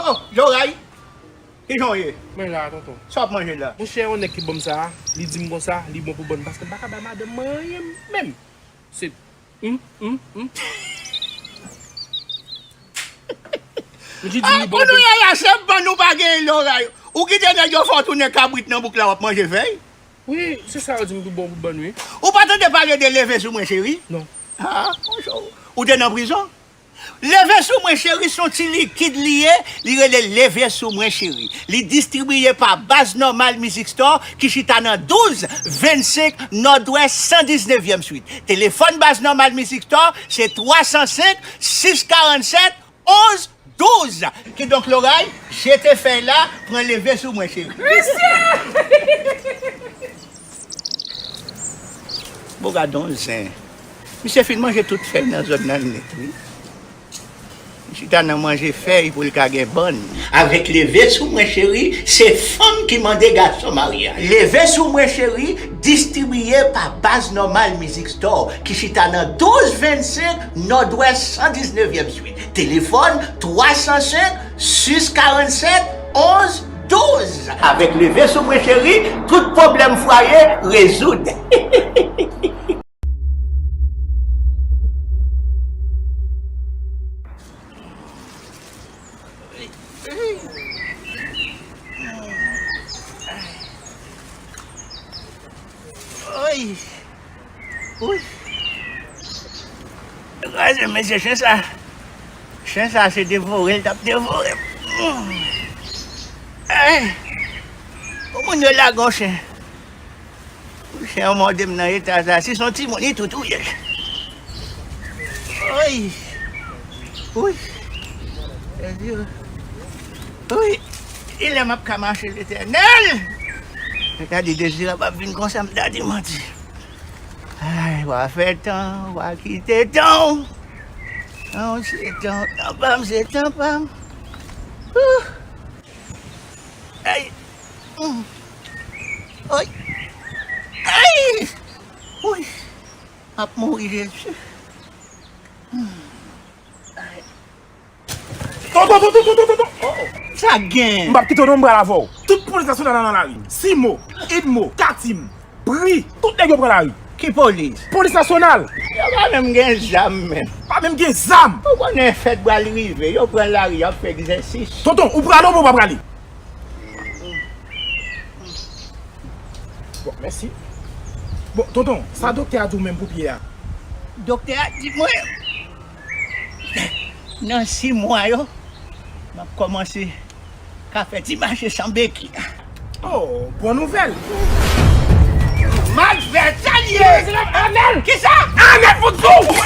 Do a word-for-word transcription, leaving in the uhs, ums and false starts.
Oh, Joray! Kijan w ye? Mwen la, tonton. Sa w ap manje la? Monchè, yon nèg ki ban m sa a, li di m konsa, li bon pou bann, paske m pa ka bay madanm mwen anyen menm. Se, hum, hum, hum. Misye di m li bon pou. Kounye a la, se bann ou pa genyen, Joray. Ou kite nèg yo fè w tounen kabrit nan bouk la, w ap manje fèy? Wi, se sa yo di m ki bon pou bann, wi. Ou pa tande pale de Leve sou mwen, cheri? Non. Ah, monchè, ou te nan prizon? Leve sou mwen, cheri, se yon ti likid li ye, li rele Leve sou mwen, cheri. Li distribiye pa Baz Nòmal Music Store, ki chita nan douz vennsenk Nòdwès san diznèvyèm Street. Telefòn Baz Nòmal Music Store, se twa san senk, sis karannsèt, onz douz. Kidonk, Loray, jete fèy la, pran Leve sou mwen, cheri. Mesye! Bon, gad yon zen. Misye fin manje tout fèy nan zòn nan nèt, wi. Li chita nan manje fèy pou l ka gen bann. Avèk Leve sou mwen, cheri, se fanm ki mande gason maryaj. Leve sou mwen, cheri, distribiye pa Baz Nòmal Music Store, ki chita nan douz vennsenk Nòdwès san diznèvyèm Street. Telefòn twa san senk, sis karannsèt, onz douz. Avèk Leve sou mwen, cheri, tout pwoblèm fwaye rezoud. Oy! Oy! Kraze mesye chen sa. Chen sa se devore l t ap devore m. Ay! Pou moun yo lage yon chen. Chen an mòde m nan eta sa. Si se yon timoun li tou touye l. Oy! Oy! Sèzyo. Oy! Kilè m ap ka mache, Letènèl? Mwen ta di Dezirab ap vin konsa, m ta di manti. Ay, w a fè tan, w a kite tan w. Tan w se tan w, tan pa m se tan pa m. Ouh! Ay! Mm. Oy! Ay! Oy! M ap mouri, Jezi. Mm. Ay! Tonton, tonton, tonton, tonton. Oh, sa gen? M p ap kite w non, m pral avè w. Tout polis nasyonal la nan lari. Simo, Idmo, Katim, Bri, tout nèg yo pran lari. Ki polis? Polis nasyonal. Yo pa menm gen zam menm. Pa menm gen zam. Ou konnen fèt pral rive, yo pran lari, y ap fè egzèsis. Tonton, ou prale oubyen ou pa prale? Bon, mèsi. Bon, tonton, sa doktè a di w menm pou pye a? Doktè a di mwen, nan sis mwa yo, m ap kòmanse ka fè ti mache san beki. Oh, bon nouvèl! Mat vèt, sa l ye! Anèl! Kisa? Anèl pou tou!